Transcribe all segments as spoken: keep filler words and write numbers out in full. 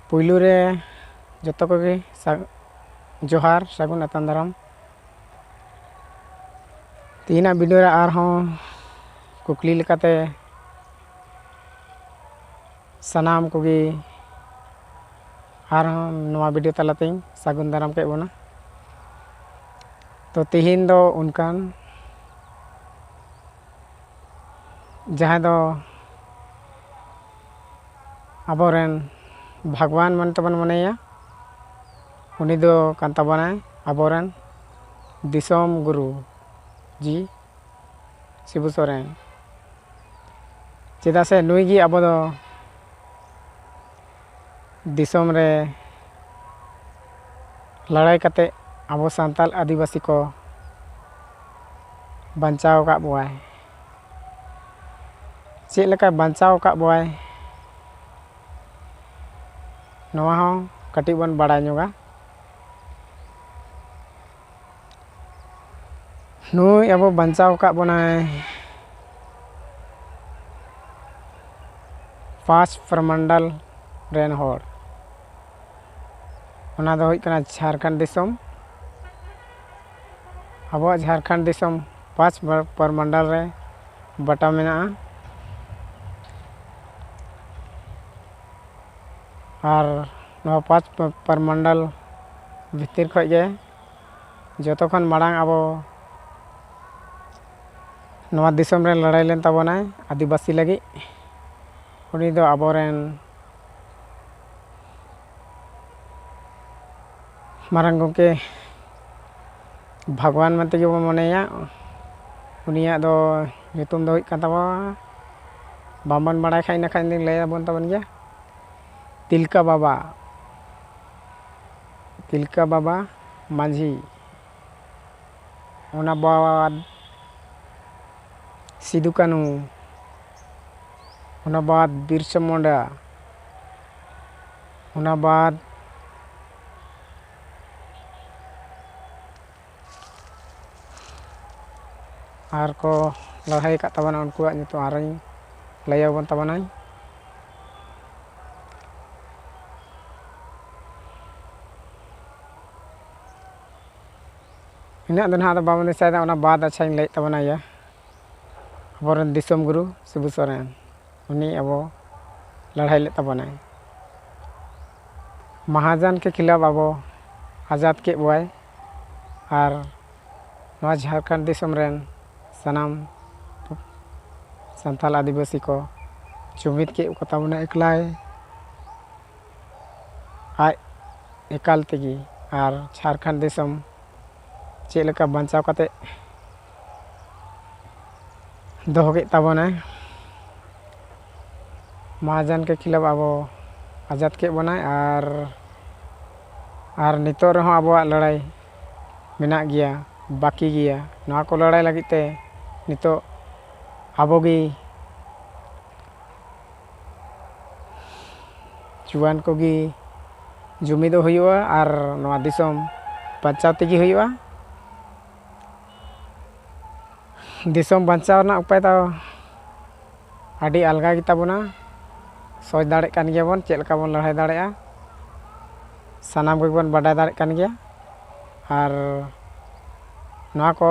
ᱯᱩᱭᱞᱩ ᱨᱮ ᱡᱚᱛᱚ ᱠᱚᱜᱮ ᱥᱟ-, ᱡᱚᱦᱟᱨ, ᱥᱟᱹᱜᱩᱱ ᱟᱛᱟᱝ ᱫᱟᱨᱟᱢ᱾ ᱛᱮᱦᱮᱧᱟᱜ video ᱨᱮ ᱟᱨᱦᱚᱸ ᱠᱩᱠᱞᱤ ᱞᱮᱠᱟᱛᱮ ᱥᱟᱱᱟᱢ ᱠᱚᱜᱮ ᱟᱨᱦᱚᱸ ᱱᱚᱣᱟ video ᱛᱟᱞᱟᱛᱮᱧ ᱥᱟᱹᱜᱩᱱ ᱫᱟᱨᱟᱢ ᱠᱮᱫ ᱵᱚᱱᱟ᱾ ᱛᱚ ᱛᱮᱦᱮᱧ ᱫᱚ ᱚᱱᱠᱟᱱ ᱡᱟᱦᱟᱸᱭ ᱫᱚ ᱟᱵᱚᱨᱮᱱ ᱵᱷᱟᱜᱽᱣᱟᱱ ᱢᱮᱱᱛᱮᱵᱚᱱ ᱢᱚᱱᱮᱭᱟ, ᱩᱱᱤ ᱫᱚ ᱠᱟᱱ ᱛᱟᱵᱚᱱᱟᱭ ᱟᱵᱚᱨᱮᱱ ᱫᱤᱥᱚᱢ ᱜᱩᱨᱩ ᱡᱤ ᱥᱤᱵᱩ ᱥᱚᱨᱮᱱ᱾ ᱪᱮᱫᱟᱜ ᱥᱮ ᱱᱩᱭ ᱜᱮ ᱟᱵᱚ ᱫᱚ ᱫᱤᱥᱚᱢ ᱨᱮ ᱞᱟᱹᱲᱦᱟᱹᱭ ᱠᱟᱛᱮ ᱟᱵᱚ ᱥᱟᱱᱛᱟᱲ ᱟᱹᱫᱤᱵᱟᱹᱥᱤ ᱠᱚ ᱵᱟᱧᱪᱟᱣ ᱟᱠᱟᱫ ᱵᱚᱣᱟᱭ᱾ ᱪᱮᱫ ᱞᱮᱠᱟ ᱵᱟᱧᱪᱟᱣ ᱟᱠᱟᱫ ᱵᱚᱣᱟᱭ, ᱱᱚᱣᱟ ᱦᱚᱸ ᱠᱟᱹᱴᱤᱡ ᱵᱚᱱ ᱵᱟᱲᱟᱭ ᱧᱚᱜᱟ᱾ ᱱᱩᱭ ᱟᱵᱚ ᱵᱟᱧᱪᱟᱣ ᱟᱠᱟᱫ ᱵᱚᱱᱟᱭ ᱯᱟᱸᱪ ᱯᱨᱚᱢᱚᱱᱰᱚᱞ ᱨᱮᱱ ᱦᱚᱲ᱾ ᱚᱱᱟ ᱫᱚ ᱦᱩᱭᱩᱜ ᱠᱟᱱᱟ ᱡᱷᱟᱲᱠᱷᱚᱸᱰ ᱫᱤᱥᱚᱢ᱾ ᱟᱵᱚᱣᱟᱜ ᱡᱷᱟᱲᱠᱷᱚᱸᱰ ᱫᱤᱥᱚᱢ ᱯᱟᱸᱪ ᱯᱨᱚᱢᱚᱱᱰᱚᱞ ᱨᱮ ᱵᱟᱴᱟ ᱢᱮᱱᱟᱜᱼᱟ᱾ ᱟᱨ ᱱᱚᱣᱟ ᱯᱟᱸᱪ ᱯᱨᱚᱢᱚᱱᱰᱚᱞ ᱵᱷᱤᱛᱤᱨ ᱠᱷᱚᱱ ᱜᱮ ᱡᱚᱛᱚ ᱠᱷᱚᱱ ᱢᱟᱲᱟᱝ ᱟᱵᱚ ᱱᱚᱣᱟ ᱫᱤᱥᱚᱢ ᱨᱮ ᱞᱟᱹᱲᱦᱟᱹᱭ ᱞᱮᱱ ᱛᱟᱵᱚᱱᱟᱭ ᱟᱹᱫᱤᱵᱟᱹᱥᱤ ᱞᱟᱹᱜᱤᱫ᱾ ᱩᱱᱤ ᱫᱚ ᱟᱵᱚᱨᱮᱱ ᱢᱟᱨᱟᱝ ᱜᱚᱢᱠᱮ ᱵᱷᱟᱜᱽᱣᱟᱱ ᱢᱮᱱᱛᱮ ᱜᱮᱵᱚᱱ ᱢᱚᱱᱮᱭᱟ᱾ ᱩᱱᱤᱭᱟᱜ ᱫᱚ ᱧᱩᱛᱩᱢ ᱫᱚ ᱦᱩᱭᱩᱜ ᱠᱟᱱ ᱛᱟᱵᱚᱱᱟ, ᱵᱟᱝᱵᱚᱱ ᱵᱟᱲᱟᱭ ᱠᱷᱟᱱ ᱤᱱᱟᱹ ᱠᱷᱟᱱ ᱞᱤᱧ ᱞᱟᱹᱭ ᱟᱵᱚᱱ ᱛᱟᱵᱚᱱ ᱜᱮᱭᱟ, ᱛᱤᱞᱠᱟᱹ ᱵᱟᱵᱟ, ᱛᱤᱞᱠᱟᱹ ᱵᱟᱵᱟ ᱢᱟᱹᱡᱷᱤ᱾ ᱚᱱᱟ ᱵᱟᱫᱽ ᱥᱤᱫᱩ ᱠᱟᱹᱱᱦᱩ, ᱚᱱᱟ ᱵᱟᱫᱽ ᱵᱤᱨᱥᱟ ᱢᱩᱱᱰᱟ, ᱚᱱᱟ ᱵᱟᱫᱽ ᱟᱨ ᱠᱚ ᱞᱟᱹᱲᱦᱟᱹᱭ ᱟᱠᱟᱫ ᱛᱟᱵᱚᱱᱟ, ᱩᱱᱠᱩᱣᱟᱜ ᱧᱩᱛᱩᱢ ᱟᱨᱚᱧ ᱞᱟᱹᱭ ᱟᱵᱚᱱ ᱛᱟᱵᱚᱱᱟᱹᱧ᱾ ᱤᱱᱟᱹᱜ ᱫᱚ ᱱᱟᱦᱟᱜ ᱫᱚ ᱵᱟᱵᱚᱱ ᱫᱤᱥᱟᱹᱭᱮᱫᱟ, ᱚᱱᱟ ᱵᱟᱫ ᱟᱪᱪᱷᱟᱧ ᱞᱟᱹᱭᱮᱫ ᱛᱟᱵᱚᱱᱟ᱾ ᱤᱭᱟᱹ, ᱟᱵᱚᱨᱮᱱ ᱫᱤᱥᱚᱢ ᱜᱩᱨᱩ ᱥᱤᱵᱩ ᱥᱚᱨᱮᱱ, ᱩᱱᱤ ᱟᱵᱚ ᱞᱟᱹᱲᱦᱟᱹᱭ ᱞᱮᱫ ᱛᱟᱵᱚᱱᱟᱭ᱾ ᱢᱟᱦᱟᱡᱚᱱ ᱠᱮ ᱠᱷᱤᱞᱟᱯ ᱟᱵᱚ ᱟᱡᱟᱫ ᱠᱮᱫ ᱵᱚᱣᱟᱭ, ᱟᱨ ᱱᱚᱣᱟ ᱡᱷᱟᱲᱠᱷᱚᱸᱰ ᱫᱤᱥᱚᱢ ᱨᱮᱱ ᱥᱟᱱᱟᱢ ᱥᱟᱱᱛᱟᱲ ᱟᱹᱫᱤᱵᱟᱹᱥᱤ ᱠᱚ ᱡᱩᱢᱤᱫ ᱠᱮᱫ ᱠᱚ ᱛᱟᱵᱚᱱᱟ ᱮᱠᱞᱟᱭ, ᱟᱡ ᱮᱠᱟᱞ ᱛᱮᱜᱮ᱾ ᱟᱨ ᱡᱷᱟᱲᱠᱷᱚᱸᱰ ᱫᱤᱥᱚᱢ ᱪᱮᱫ ᱞᱮᱠᱟ ᱵᱟᱧᱪᱟᱣ ᱠᱟᱛᱮ ᱫᱚᱦᱚ ᱠᱮᱫ ᱛᱟᱵᱚᱱᱟᱭ, ᱢᱟᱦᱟᱡᱚᱱ ᱠᱮ ᱠᱷᱤᱞᱟᱯ ᱟᱵᱚ ᱟᱡᱟᱫ ᱠᱮᱫ ᱵᱚᱱᱟᱭ᱾ ᱟᱨ, ᱟᱨ ᱱᱤᱛᱚᱜ ᱨᱮᱦᱚᱸ ᱟᱵᱚᱣᱟᱜ ᱞᱟᱹᱲᱦᱟᱹᱭ ᱢᱮᱱᱟᱜ ᱜᱮᱭᱟ, ᱵᱟᱹᱠᱤ ᱜᱮᱭᱟ᱾ ᱱᱚᱣᱟ ᱠᱚ ᱞᱟᱹᱲᱦᱟᱹᱭ ᱞᱟᱹᱜᱤᱫ ᱛᱮ ᱱᱤᱛᱚᱜ ᱟᱵᱚ ᱜᱮ ᱡᱩᱣᱟᱹᱱ ᱠᱚᱜᱮ ᱡᱩᱢᱤᱫᱚᱜ ᱦᱩᱭᱩᱜᱼᱟ ᱟᱨ ᱱᱚᱣᱟ ᱫᱤᱥᱚᱢ ᱵᱟᱧᱪᱟᱣ ᱛᱮᱜᱮ ᱦᱩᱭᱩᱜᱼᱟ᱾ ᱫᱤᱥᱚᱢ ᱵᱟᱧᱪᱟᱣ ᱨᱮᱱᱟᱜ ᱩᱯᱟᱭ ᱫᱚ ᱟᱹᱰᱤ ᱟᱞᱜᱟ ᱜᱮᱛᱟ ᱵᱚᱱᱟ᱾ ᱥᱚᱪ ᱫᱟᱲᱮᱜ ᱠᱟᱱ ᱜᱮᱭᱟ ᱵᱚᱱ ᱪᱮᱫ ᱞᱮᱠᱟ ᱵᱚᱱ ᱞᱟᱹᱲᱦᱟᱹᱭ ᱫᱟᱲᱮᱭᱟᱜᱼᱟ, ᱥᱟᱱᱟᱢ ᱠᱚᱜᱮ ᱵᱚᱱ ᱵᱟᱰᱟᱭ ᱫᱟᱲᱮᱜ ᱠᱟᱱ ᱜᱮᱭᱟ᱾ ᱟᱨ ᱱᱚᱣᱟ ᱠᱚ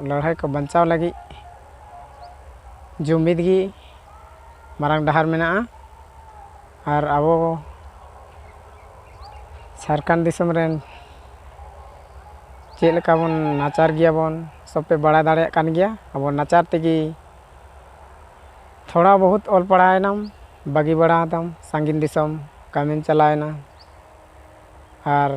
ᱞᱟᱹᱲᱦᱟᱹᱭ ᱠᱚ ᱵᱟᱧᱪᱟᱣ ᱞᱟᱹᱜᱤᱫ ᱡᱩᱢᱤᱫ ᱜᱮ ᱢᱟᱨᱟᱝ ᱰᱟᱦᱟᱨ ᱢᱮᱱᱟᱜᱼᱟ᱾ ᱟᱨ ᱟᱵᱚ ᱡᱷᱟᱲᱠᱷᱚᱸᱰ ᱫᱤᱥᱚᱢ ᱨᱮᱱ ᱪᱮᱫ ᱞᱮᱠᱟ ᱵᱚᱱ ᱱᱟᱪᱟᱨ ᱜᱮᱭᱟ ᱵᱚᱱ, ᱥᱚᱵ ᱯᱮ ᱵᱟᱲᱟᱭ ᱫᱟᱲᱮᱭᱟᱜ ᱠᱟᱱ ᱜᱮᱭᱟ᱾ ᱟᱵᱚ ᱱᱟᱪᱟᱨ ᱛᱮᱜᱮ ᱛᱷᱚᱲᱟ ᱵᱚᱦᱩᱛ ᱚᱞ ᱯᱟᱲᱦᱟᱣ ᱮᱱᱟᱢ, ᱵᱟᱹᱜᱤ ᱵᱟᱲᱟ ᱟᱫᱟᱢ, ᱥᱟᱺᱜᱤᱧ ᱫᱤᱥᱚᱢ ᱠᱟᱹᱢᱤᱢ ᱪᱟᱞᱟᱣ ᱮᱱᱟ᱾ ᱟᱨ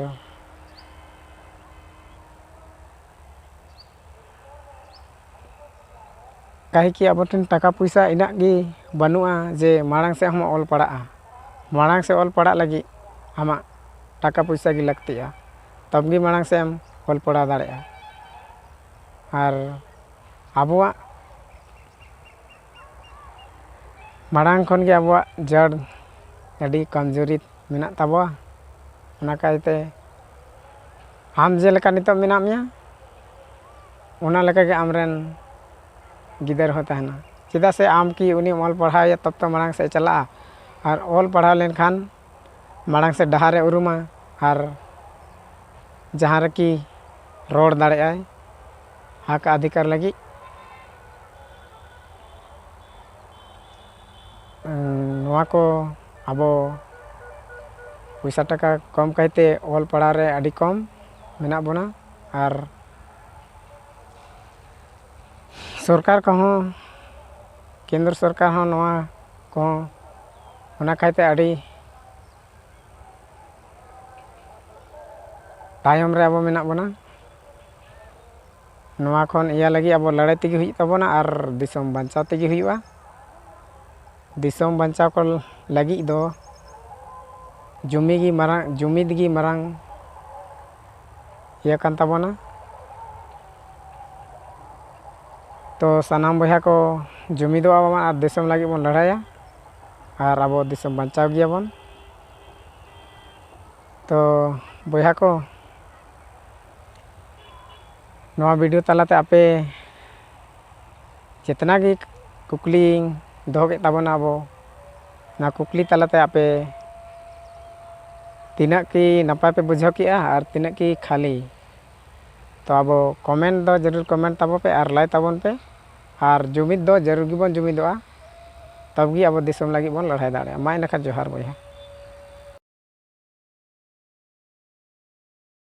ᱠᱟᱦᱮ ᱠᱤ ᱟᱵᱚ ᱴᱷᱮᱱ ᱴᱟᱠᱟ ᱯᱚᱭᱥᱟ ᱤᱱᱟᱹᱜ ᱜᱮ ᱵᱟᱹᱱᱩᱜᱼᱟ ᱡᱮ ᱢᱟᱲᱟᱝ ᱥᱮᱫ ᱦᱚᱸᱢ ᱚᱞ ᱯᱟᱲᱦᱟᱜᱼᱟ᱾ ᱢᱟᱲᱟᱝ ᱥᱮᱫ ᱚᱞ ᱯᱟᱲᱦᱟᱜ ᱞᱟᱹᱜᱤᱫ ᱟᱢᱟᱜ ᱴᱟᱠᱟ ᱯᱚᱭᱥᱟ ᱜᱮ ᱞᱟᱹᱠᱛᱤᱜᱼᱟ, ᱛᱚᱵᱮ ᱜᱮ ᱢᱟᱲᱟᱝ ᱥᱮᱫ ᱮᱢ ᱚᱞ ᱯᱟᱲᱦᱟᱣ ᱫᱟᱲᱮᱭᱟᱜᱼᱟ᱾ ᱟᱨ ᱟᱵᱚᱣᱟᱜ ᱢᱟᱲᱟᱝ ᱠᱷᱚᱱ ᱜᱮ ᱟᱵᱚᱣᱟᱜ ᱡᱟᱹᱲ ᱟᱹᱰᱤ ᱠᱚᱢᱡᱳᱨᱤ ᱢᱮᱱᱟᱜ ᱛᱟᱵᱚᱣᱟ᱾ ᱚᱱᱟ ᱠᱟᱭᱛᱮ ᱟᱢ ᱡᱮᱞᱮᱠᱟ ᱱᱤᱛᱚᱜ ᱢᱮᱱᱟᱜ ᱢᱮᱭᱟ, ᱚᱱᱟ ᱞᱮᱠᱟᱜᱮ ᱟᱢᱨᱮᱱ ᱜᱤᱫᱟᱹᱨ ᱦᱚᱸ ᱛᱟᱦᱮᱱᱟ᱾ ᱪᱮᱫᱟᱜ ᱥᱮ ᱟᱢ ᱠᱤ ᱩᱱᱤᱢ ᱚᱞ ᱯᱟᱲᱦᱟᱣᱮᱭᱟ, ᱛᱚᱵ ᱛᱚ ᱢᱟᱲᱟᱝ ᱥᱮᱫ ᱮ ᱪᱟᱞᱟᱜᱼᱟ᱾ ᱟᱨ ᱚᱞ ᱯᱟᱲᱦᱟᱣ ᱞᱮᱱᱠᱷᱟᱱ ᱢᱟᱲᱟᱝ ᱥᱮᱫ ᱰᱟᱦᱟᱨ ᱮ ᱩᱨᱩᱢᱟ᱾ ᱟᱨ ᱡᱟᱦᱟᱸ ᱨᱮᱠᱤ ᱨᱚᱲ ᱫᱟᱲᱮᱭᱟᱜᱼᱟᱭ ᱦᱚᱠ ᱚᱫᱷᱤᱠᱟᱨ ᱞᱟᱹᱜᱤᱫ᱾ ᱱᱚᱣᱟ ᱠᱚ ᱟᱵᱚ ᱯᱚᱭᱥᱟ ᱴᱟᱠᱟ ᱠᱚᱢ ᱠᱟᱭᱛᱮ ᱚᱞ ᱯᱟᱲᱦᱟᱣ ᱨᱮ ᱟᱹᱰᱤ ᱠᱚᱢ ᱢᱮᱱᱟᱜ ᱵᱚᱱᱟ, ᱟᱨ ᱥᱚᱨᱠᱟᱨ ᱠᱚᱦᱚᱸ, ᱠᱮᱱᱫᱨᱚ ᱥᱚᱨᱠᱟᱨ ᱦᱚᱸ ᱱᱚᱣᱟ ᱠᱚᱦᱚᱸ ᱚᱱᱟ ᱠᱟᱭᱛᱮ ᱟᱹᱰᱤ ᱛᱟᱭᱚᱢ ᱨᱮ ᱟᱵᱚ ᱢᱮᱱᱟᱜ ᱵᱚᱱᱟ᱾ ᱱᱚᱣᱟ ᱠᱷᱚᱱ ᱤᱭᱟᱹ ᱞᱟᱹᱜᱤᱫ ᱟᱵᱚ ᱞᱟᱹᱲᱦᱟᱹᱭ ᱛᱮᱜᱮ ᱦᱩᱭᱩᱜ ᱛᱟᱵᱚᱱᱟ ᱟᱨ ᱫᱤᱥᱚᱢ ᱵᱟᱧᱪᱟᱣ ᱛᱮᱜᱮ ᱦᱩᱭᱩᱜᱼᱟ᱾ ᱫᱤᱥᱚᱢ ᱵᱟᱧᱪᱟᱣ ᱠᱚ ᱞᱟᱹᱜᱤᱫ ᱫᱚ ᱡᱩᱢᱤ ᱜᱮ ᱢᱟᱨᱟᱝ, ᱡᱩᱢᱤᱫ ᱜᱮ ᱢᱟᱨᱟᱝ ᱤᱭᱟᱹ ᱠᱟᱱ ᱛᱟᱵᱚᱱᱟ᱾ ᱛᱚ ᱥᱟᱱᱟᱢ ᱵᱚᱭᱦᱟ ᱠᱚ ᱡᱩᱢᱤᱫᱚᱜᱼᱟ ᱵᱚᱱ ᱟᱨ ᱫᱤᱥᱚᱢ ᱞᱟᱹᱜᱤᱫ ᱵᱚᱱ ᱞᱟᱹᱲᱦᱟᱹᱭᱟ ᱟᱨ ᱟᱵᱚ ᱫᱤᱥᱚᱢ ᱵᱟᱧᱪᱟᱣ ᱜᱮᱭᱟᱵᱚᱱ᱾ ᱛᱚ ᱵᱚᱭᱦᱟ ᱠᱚ, ᱱᱚᱣᱟ video ᱛᱟᱞᱟᱛᱮ ᱟᱯᱮ ᱡᱮᱛᱱᱟ ᱜᱮ ᱠᱩᱠᱞᱤᱧ ᱫᱚᱦᱚ ᱠᱮᱫ ᱛᱟᱵᱚᱱᱟ ᱟᱵᱚ, ᱚᱱᱟ ᱠᱩᱠᱞᱤ ᱛᱟᱞᱟᱛᱮ ᱟᱯᱮ ᱛᱤᱱᱟᱹᱜ ᱠᱤ ᱱᱟᱯᱟᱭ ᱯᱮ ᱵᱩᱡᱷᱟᱹᱣ ᱠᱮᱜᱼᱟ ᱟᱨ ᱛᱤᱱᱟᱹᱜ ᱠᱤ ᱠᱷᱟᱹᱞᱤ? ᱛᱚ ᱟᱵᱚ comment ᱫᱚ ᱡᱟᱹᱨᱩᱲ comment ᱛᱟᱵᱚ ᱯᱮ ᱟᱨ like ᱛᱟᱵᱚᱱ ᱯᱮ, ᱟᱨ ᱡᱩᱢᱤᱫ ᱫᱚ ᱡᱟᱹᱨᱩᱲ ᱜᱮᱵᱚᱱ ᱡᱩᱢᱤᱫᱚᱜᱼᱟ, ᱛᱚᱵᱮ ᱜᱮ ᱟᱵᱚ ᱫᱤᱥᱚᱢ ᱞᱟᱹᱜᱤᱫ ᱵᱚᱱ ᱞᱟᱹᱲᱦᱟᱹᱭ ᱫᱟᱲᱮᱭᱟᱜᱼᱟ᱾ ᱢᱟ ᱮᱱᱠᱷᱟᱱ ᱡᱚᱦᱟᱨ ᱵᱚᱭᱦᱟ᱾